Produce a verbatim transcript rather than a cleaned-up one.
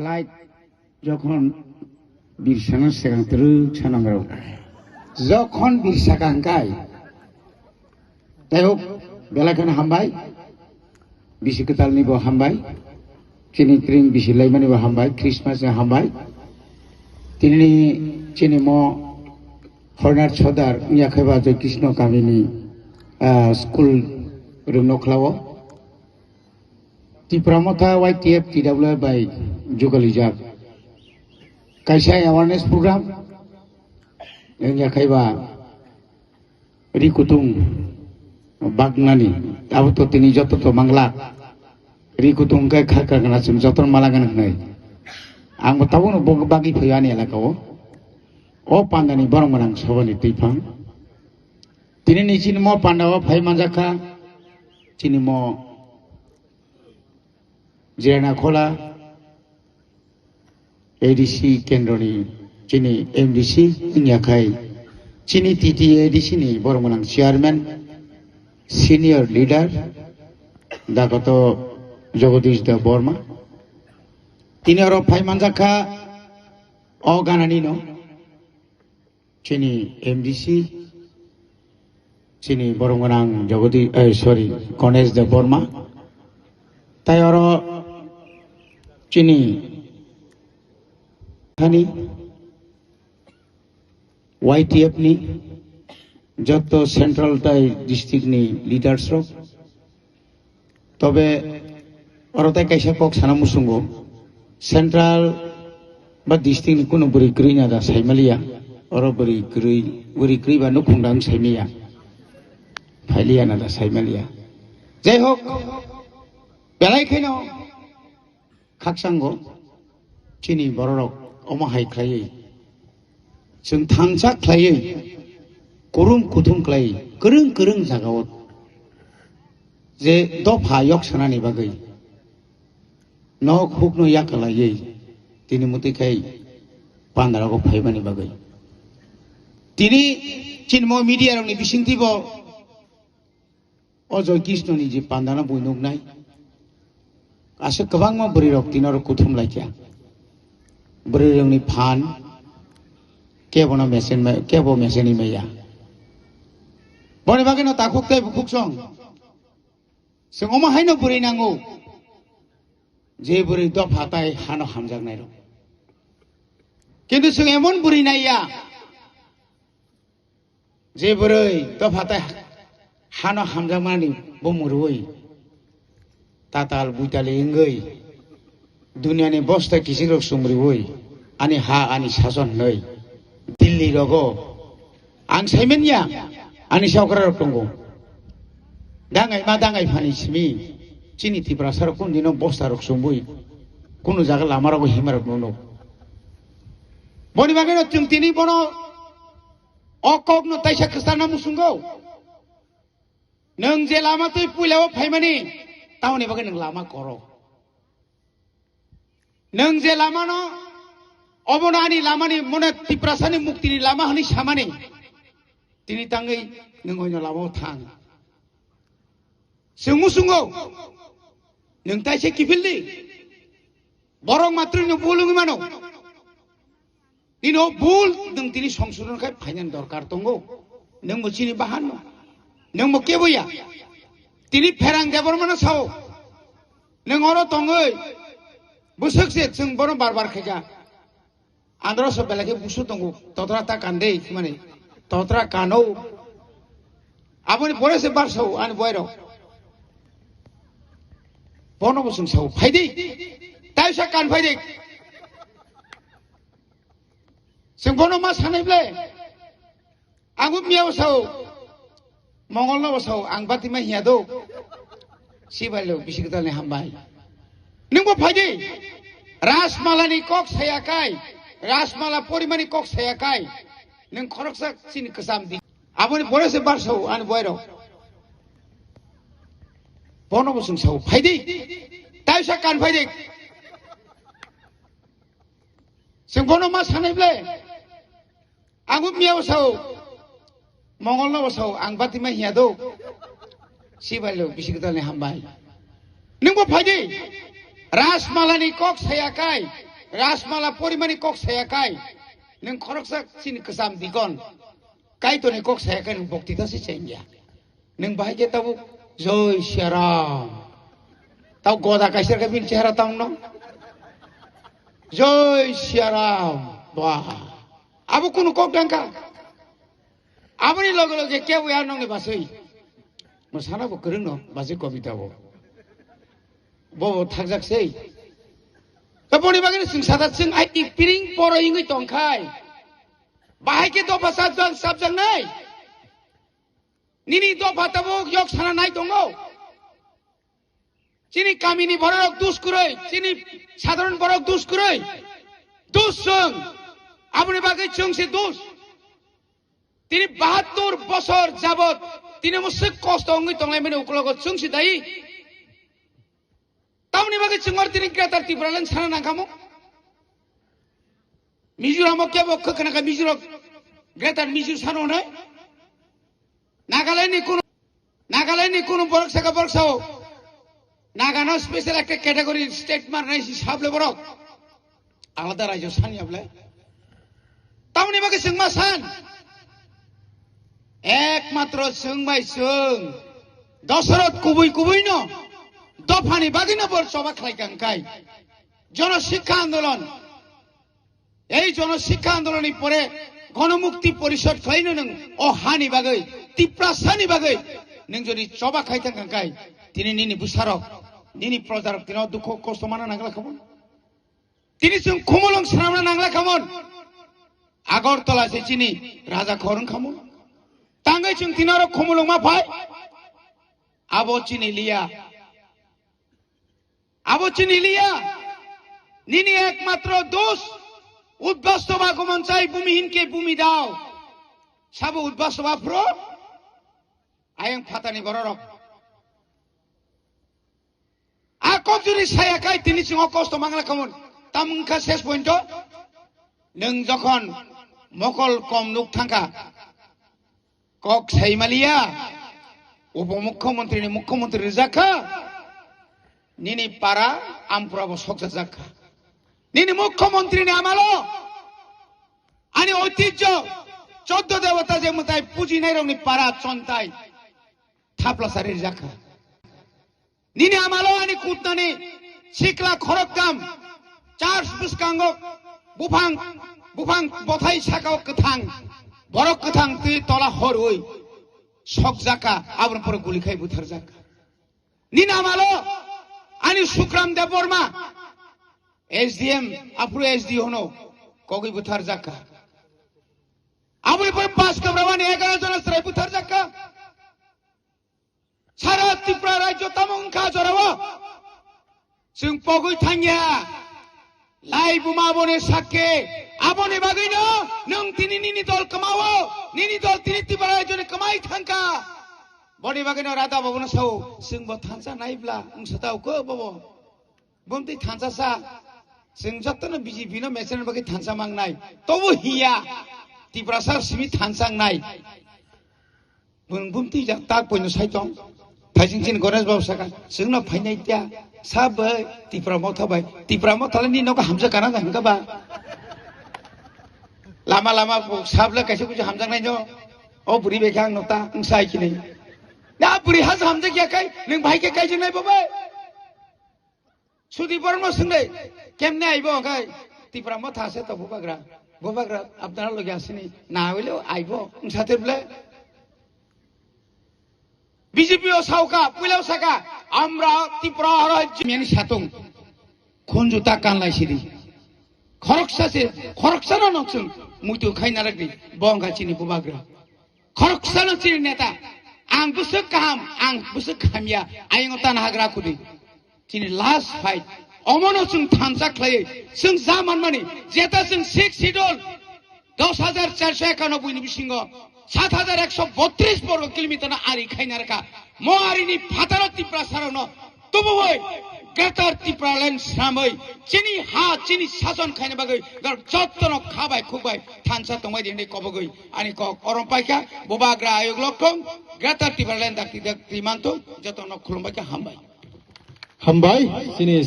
Light jokhon birsano segang twrwk sanangrok. Jokhon birsa kaham kai. Tei hok, belai kheno hambai. Bisi kwtalni bo hambai. Chini tring bisi laimani bo hambai. Christmas ni hambai. Tini chini mo Hornath Sodar wngya khe ba Joy Krishna kamini, ah, school rwngno khlawo. Tipra Motha Y T F T W F bai jugalijak kaisa awareness program wngya khe ba ri kutung bagnani abo to tini joto to mangla ri kutung khe kha kha gana chwng joto malagana hwnwi ang bo tabukno bo bagwi phaio ani elaka o o pandani borok gwnang sobani twiphang tini ni chini mo panda o phai manjakha chini mo Jirana Khola A D C kendroni chini M D C wngya khai chini T T A D C ni borok gwnang chairman, senior leader Dakoto Jagadish Deb Borma. Tini oro phai manjakha o ganani no. Chini M D C, chini borok gwnang Jagodi, eh, sorry, Ganesh Deb Borma. Tai oro chini thani Y T F ni joto central tai district ni leaders rok. Tobe oro tai kaisa kok sana muchungo, central ba district ni kunu bwrwi kwrwi na da saimaliya, oro bwrwi kwrwi, bwrwi kwrwi ba nukhung dang saimaliya, phailiya na da saimaliya. Jai hok, belai kheno khakchanggo chini bororok omo hai khlaiwi, chwng thangsa khlaiwi, kurum kuthum khlaiwi, kwrwng kwrwng jagao je dopha yok sanani bagwi nok hukno yakalaiwi tini mwtwi khai pandarogo phaimani bagwi. Tini chini mo media rokni bisingtwi bo o Joy Krishnoni je pandano bui nuknai, aswk kwbangma bwrwirok tini oro kuthum laikha. Bwrwirokni phan kebono mesen mai, kebo mesenwi maya. Boni bagwino takhuk tei bukhuk song. Chwng omo haino bwrwi nango, je bwrwi dopha tai hano hamjaknairok. Kintu chwng emon bwrwi naiya, je bwrwi dopha tai hano hamjakmani bumung rwui, tatal buitali wngwi, duniani bosta kichikrok chumriui, ani ha, ani sason hwnwi, Delhi rogo ang saimanya, ani saokrarok tongo. Dangai ma dangai phani simi, chini Tiprasarok kunu dino bostarok chumui, kunu jaga lamarogo himarok nuno. Boni bagwino chwng tini bono o kokno taisa khwsarna muchungo. Nwng je lama twi puilao phaimani, tamoni bagwi nwng lama koro. Nwng je lamano, obono ani lamani mone Tiprasani muktini lama hwnwi samani, tini tangwi nwng oino lamao thang. Chwng muchungo, nwng taisa kiphildi, borok matrwino bul wngwi mano. Nini o bul nwng tini songsodon khai phainani dorkar tongo. Nwng bo chini bahan no. Nwng bo kebo ya. Tini Pherang Debbarmano sao. Nwng oro tongwi bwswk se chwng bono bar bar khaikha. Andro so belai khe busu tongo. Totra ta kande himani. Totra kano. Aboni pore se bar sao ani boy rok. Bono bo chwng sao. Phaidi. Taisa kan phaidi. Chwng bono ma sanai ble? Ang bo miya bo sao, Mongol no bo sao, ang bati ma hiya do. Sibai lo bisi kwtal ni hambai. Nwng bo phai di. Rajmala ni kok saya kai, Rajmala porimani kok saya kai. Nwng khoroksa chini kwcham di. Aboni pore se bar sao ani boy rok. Bono bo chwng sao, phai di. Taisa kan phai di. Chwng bono ma sanai ble? Ang bo miya bo sao, Mongol no bo sao, ang bati ma hiya do. Sibai lo bisi kwtal ni hambai. Nwng bo phai di. Rajmala ni kok saya kai, Rajmala porimani kok saya kai. Nung khoroksa chini kwcham dikon. Kaitorni kok saya kai nung bokti ta se chengya. Nung bahai khe tabuk Joi Siaram. Tau goda kaisa khe bini chehara tang no. Joi Siaram. Ba. Abo kunu kok dangka. Aboni loge loge kebo ya nongni basui. Mo sana bo kwrwng no basui kobita bo. Bo bo thakjak sei. Ta boni bagwi chwng sada chwng ai ti piring poro ingwi tongkhai. Bahai khe dopha sabjak sabjak nai. Nini dopha tabuk yok sana nai tongo. Chini kamini borok dus kwrwi, chini sadharon borok dus kwrwi. Dus chwng. Aboni bagwi chwng se dus. Tini bahattur bosor jabot tini musuk kosto wngwi tonglaimani uklogo chwng si dai. Tamoni bagwi chwng oro tini Greater Tipraland sana nangkhamu. Mizoram o kebo khwkhwna kha Mizoram Greater Mizo sano hwnwi. Nagaland ni kunu Nagaland ni kunu borok saka borok sao. Nagano special ekta category state mar nai si sable borok. Alada rajyo sani able. Tamoni bagwi chwng ma san. Ekmatro chwng bai chwng. Dosarot kubui kubui no. Dophani bagwi no bor choba khlai kang kai. Jono Sikha Andolon. Ei Jono Sikha Andoloni pore Gonomukti Porishod khlaino nwng o hani bagwi, Tiprasani bagwi nwng jodi choba khai thang kha kai, tini nini bwsarok, nini projarok tino dukho kosto mana nangla khamon. Tini chwng khumulwng swnamna nangla khamon. Agartala se chini raja khorwng khamon. Tangwi chwng tini oro khumulwng ma phai. Abo chini liya. Abo chini liya. Nini ekmatro dos. Udbastwa gomon chai bumi hinke bumi dao. Sabo udbastwa pro. Ayang phatani bororok. A kok juri saya kai tini singo kosto mangla kamon. Tamungkha ses pointo. Nung jokhon mokol kom nuk thangkha. Kok saimaliya, upomukhyamantri ni mukhyamantri rijak kha, nini para ampura bo sokjak jak kha. Nini mukhyamantri ni amalo ani oitijjo choddo debota je mwtai pujinai rokni para chontai thapla sari rijak kha. Nini amalo ani kutnani sikla khoroktham church bwskango buphang, buphang bothai sakao kwthang, borok kwthang twi tola horwi sokjaka, aboni pore guli khai butharjaka. Nini amalo ani Sukram Debbarma S D M, aphuru S D O no kogwi butharjaka. Aboni pore Paskabramani egaro jona chwrai butharjaka. Sara Tripura rajyo tamo wngkha jorao. Chwng pogwi thangya. Lai buma boni sakke. Aboni bagwino nwng tini nini dol kwmao. Nini dol tini Tripura rajyoni kwmai thangkha. Boni bagwino Radha Babuno sao, chwngbo thansa naibla wngsa tao kho bobo. Bumtwi thansa sa, chwng jotono B J P no mechana bagwi thansa mangnai. Tobo hiya, Tiprasa simi thansa wngnai. Bum-, bumtwi jak tak poino sai tong. Thaising chini Ganesh Babu saka, chwngno phainai tiya. Sa bai, Tipra Motha bai. Tipra Motha le ni nogo hamjak kana jang hwnkha ba. Lama lama bo sable kaisa kuchu hamjaknai no. O bwrwi bai khe ang no ta, wng sai khinai. Na bwrwi has hamjak ya kai, nwng bai khe kaijaknai bo bai. Sudi Borma swngwi, "Kemne aibo?" Hwnkhe, "Tipra Motha se to, Bubagra. Bubagra, apnara loge asini, na hoileho aibo," wngsa te bwle. B J P o saoka, puilao saka, "Amra Tripura rajyo miyani satung, khunju ta kanlai sidi." Khoroksa se, khoroksano nok chwng muitu khai narwkdi, bo wngkha chini Bubagra. Khoroksano chini neta, ang bwswk kaham, ang bwswk hamya, ayang o tana hagra kudi. Chini last fight. Omono chwng thansa khlaiwi, chwng ja manmani, jeta chwng six schedule, dos hajar charso ekanoboi ni bisingo, sat hajar ekso botris borgo kilometer no ari khaina rwkha. Mo arini phataro Tiprasarokno tubui Greater Tipraland sramwi chini ha, chini sason khaina bagwi norok jottono kha bai khuk bai thansa tongbai di hwnwi kobogwi ani kok orom paikha. Bubagra ayuk loktong, Greater Tipraland dakti dakti mantong, jottono khulumbaikha, hambai. Hambai, chini